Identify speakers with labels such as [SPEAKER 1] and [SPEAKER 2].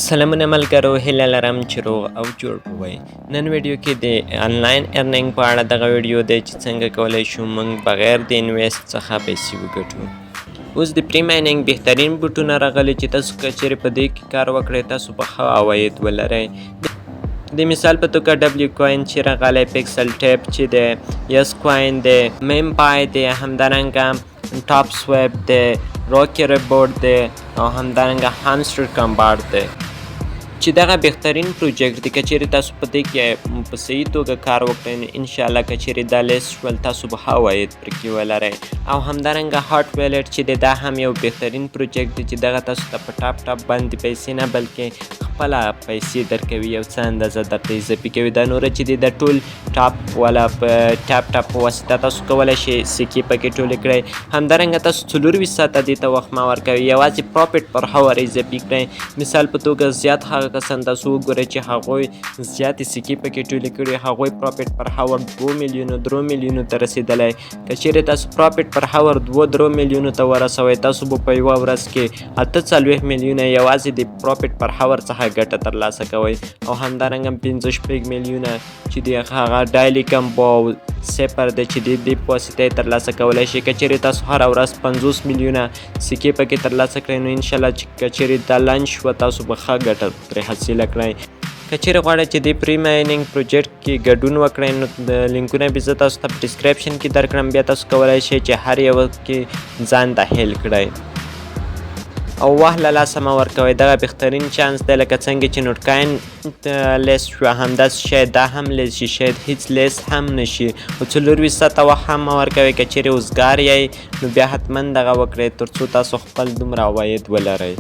[SPEAKER 1] سلامونه ملګرو، هیله لرم چې روغ او جوړ به وئ. نن ویډیو کې د انلاین earning په اړه دغه ویډیو دی چې څنګه کولی شو موږ بغیر د invest څخه پیسې وګټو. اوس د pre-mining بهترین بوټونه راغلي چې تاسو که چیرې په دې کې کار وکړئ، تاسو به ښه عواید ولرئ. د مثال په توګه ډبلیو کوین چې راغلی، پیکسل ټیپ چې دی، یس کوین دی، میم پای دی، همدارنګه ټاپ سویپ دی، روکي ریبوټ دی او همدارنګه هامسټر کمباټ دی چې دغه بهترین پروجیکټ دی. که چیرې تاسو په دې کې په صحیح توګه کار وکړئ، نو انشاءالله که چیرې دا list شول، تاسو به ښه عواید پرکې ولرئ. او همدارنګه هاټ ویلټ چې دی، دا هم یو بهترین پروجیکټ دی چې دغه تاسو ته په tap tap باندې پیسې نه، بلکې خپله پیسې درکوي، یو څه اندازه درته اضافي کوي. دا نوره چې دی، دا ټول tap والا په tap tap په واسطه تاسو کولی شئ سکې پکې ټولې کړئ. همدارنګه تاسو 24 ساعته دې ته وخت مه ورکوئ، یوازې profit per hour اضافي کړئ. مثال په توګه زیات هغه کسان تاسو وګورئ چې هغوی زیاتې سکې پکې ټولې کړي، هغوی profit per hour 2 میلیونو، 3 میلیونو ته رسېدلی. که چیرې تاسو profit per hour 2-3 میلیونو ته ورسوئ، تاسو به په یوه ورځ کې 48 میلیونه یوازې د profit per hour څخه ګټه ترلاسه کوئ. او همدارنګه 5-6 میلیونه چې دی، هغه daily combo او cipher دی چې د دې په واسطه یې ترلاسه کولی شئ. که چیرې تاسو هره ورځ 50 میلیونه سکې پکې ترلاسه کړئ، نو انشاءالله چې که چیرې دا launch شوه، تاسو به ښه ګټه ترې حاصله کړئ. که چیرې غواړئ چې د pre-mining project کې ګډون وکړئ، نو د لینکونه به زه تاسو ته په description کې درکړم. بیا تاسو کولی شئ چې هر یو کې ځان داخل کړئ او وخت له لاسه مه ورکوئ. دغه بهترین چانس دی. لکه څنګه چې نوټ کاین list شوه، همداسې شاید دا هم list شي، شاید هیڅ list هم نشي. خو 24 ساعته وخت هم مه ورکوئ. که چیرې وزګار یئ، نو بیا حتما دغه وکړئ ترڅو تاسو خپل دومره عواید ولرئ.